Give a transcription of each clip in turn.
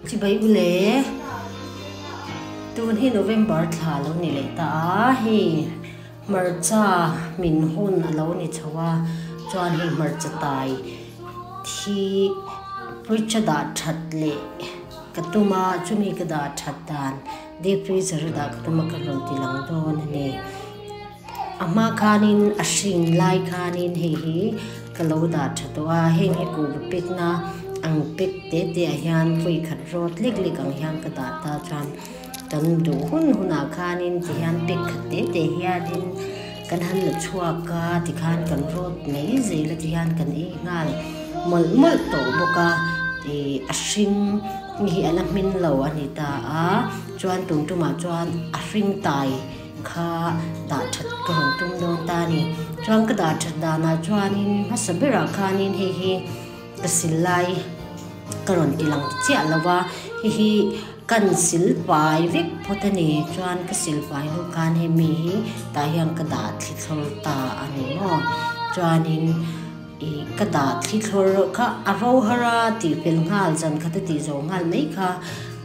Chibai u le, tun hi November thla lo ni leh ta a, hei hmarcha min hun a lo ni chho a, chuan hei hmarcha tai thi fridge a dah that leh ka tum a, chumi ka dah that dan deep freezer a dah ka tum a ka rawn ti lang dawn a ni. A hma khanin a hring lai khanin hei hi ka lo dah tha tawh a, heng hi kuhva pekna ang pek te te ah hian vawi khat rawt lek lek ang hian ka dah ta chuan kan duh hun hunah khanin ti hian pek khat te te hianin kan han la chhuak a tikhan kan rawt mai zel a ti hian kan ei nghal mawlh mawlh tawh bawk a ih a hring hi a la hmin lo a ni ta a chuan tum tumah chuan a hring tai. Kha dah that ka rawn tum dawn ta a ni. Chuan ka dah that danah chuanin hmasa berah khanin hei hi ka sil lai ka rawn ti lang ta chiah lo va, hei hi kan sil fai vek phawt a ni. Chuan ka sil fai hnu khan hemi hi tah hian ka dah thli thlawr ta a ni maw. Chuanin ih ka dah thli thlawr kha a ro har a tih fel nghal zan khat a tih zawh nghal mai kha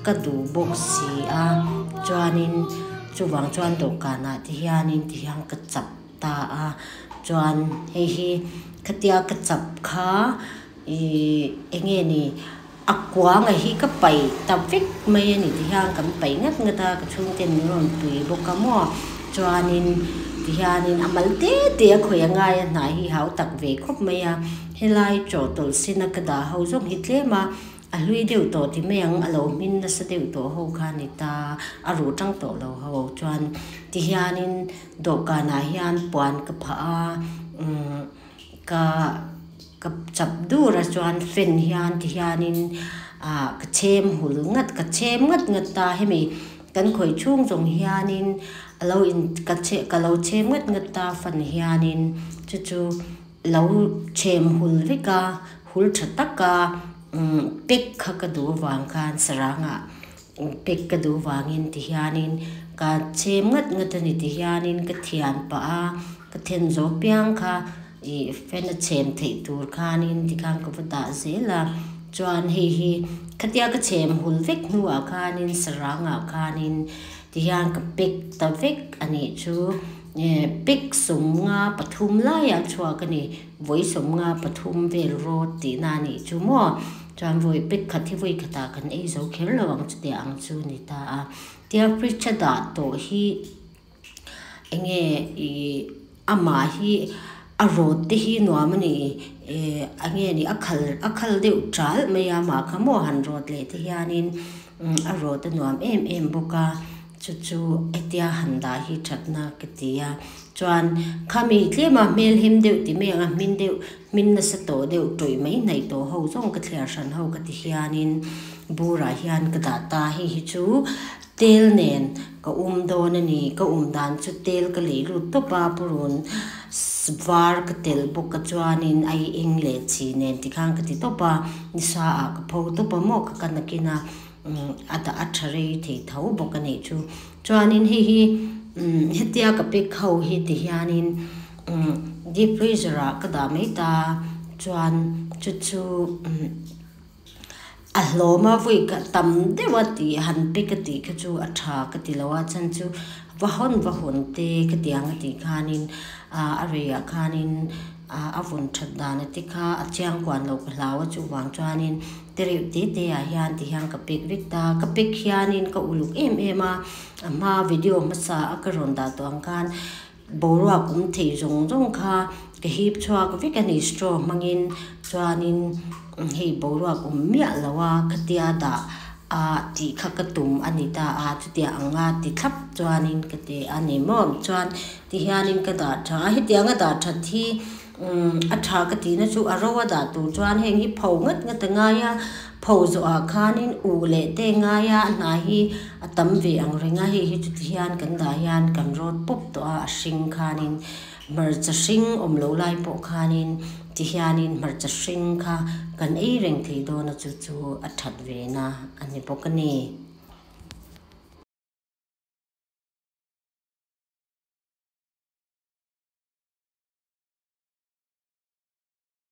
ka duh bawk si a. Chuanin. Chuvang chuan dawhkanah te hianin ti hian ka chap ta a, chuan hei hi khatia ka chap kha ih eng nge ni a kuanga hi ka paih ta vek mai a ni ti hian kan paih ngat ngat a, ka chhungten min rawn pui bawk a maw chuanin ti hianin a mal te te a khawih a ngai a hnai hi hau tak ve khawp mai a, helai chawhtawlh sina ka dah ho zawng hi tlem a. A hlui deuh tawh ti mai ang, a lo hmin nasa deuh tawh ho kha a ni ta, a ruh tang tawh lo ho chuan tihianin dawhkanah hian puan ka phah a, umm ka ka chap dur a chuan fan hian tihianin ah ka chhem hul ngat ka chhem ngat ngat ta hemi kan khawih chhung zawng hianin a lo in ka chhe ka lo chhem ngat ngat ta fan hianin chu chu. Lo chhem hul vek a, hul tha taka pack kha ka duh avang khan sarangah pack ka duh vangin tihianin ka chhem ngat ngat a ni tihianin ka thian pah a, ka then zawh piang kha ih fan a chhem theih tur khanin tikhan ka va dah zel a, chuan hei hi khatia ka chhem hul vek hnuah khanin sarangah khanin tihian ka pack ta vek a nih chu. Pek 53 laiah chhuak a ni. Vawi 53 vel rawt tihna a nih chu maw? Chuan vawi pek khat hi vawi khatah kan ei zo kher lo ang chutiang ang chu ni ta a. Tia fridge a dah tawh hi eng nge ih amah hi a rawt te hi nuam a ni. Eng nge ni a khal a khal deuh ṭalh mai a amah kha maw han rawt leh te hianin a rawt a nuam em em bawk a. Chu chu hetia han dah hi thatna ka ti a, chuan khami tlema hmel him deuh ti mai ang a, hmin deuh, hmin nasa tawh deuh tawih mai hnaih tawh ho zawng ka thliar hran ho ka ti hianin burah hian ka dah ta, hei hi chu tel nen ka um dawn a ni, ka um dan chu tel ka lei lut tawp a, purun var ka telh bawk a chuanin ai eng leh chi nen tikhan ka ti tawp a, nisa ah ka pho tawp a maw ka ka nakin a. A dah a tha rei thei tho bawk a nih chu. Chuanin hei hi hetia ka pick ho hi ti hianin deep freezer ah ka dah mai ta chuan chu chu a hlawm a vawi khat tam deuh a tih han pick a tih kha chu a tha ka ti lo a chhan chu va hawn va hawn te ka ti ang a tih khanin a rei ah khanin a vun that dan a ti kha a chiang kuan loh ka hlau a chuvang chuanin. Te reuh te te ah hian ti hian ka pek vek ta, ka pek hianin ka uluk em em a, a hma video hmasa a ka rawn dah tawh ang khan boruak awm thei zawng zawng kha ka hip chhuak vek a ni straw hmangin chuanin hei boruak awm miah lo a khatia dah a tih kha ka tum a ni ta a chutiang anga ti thlap chuanin ka ti a ni maw chuan ti hianin ka dah tha a hetianga dah that hi. Umm a tha ka tihna chu a ro a dah tur chuan heng hi pho ngat ngat a ngai a, pho zawhah khanin uh leh te ngai a, a hna hi a tam ve ang reng a, hei hi chuti hian kan dah hian kan rawt pawp tawh a, a hring khanin hmarcha hring awm lo lai pawh khanin ti hianin hmarcha hring kha kan ei reng thei dawn a chu chu a that ve na a ni bawk a ni.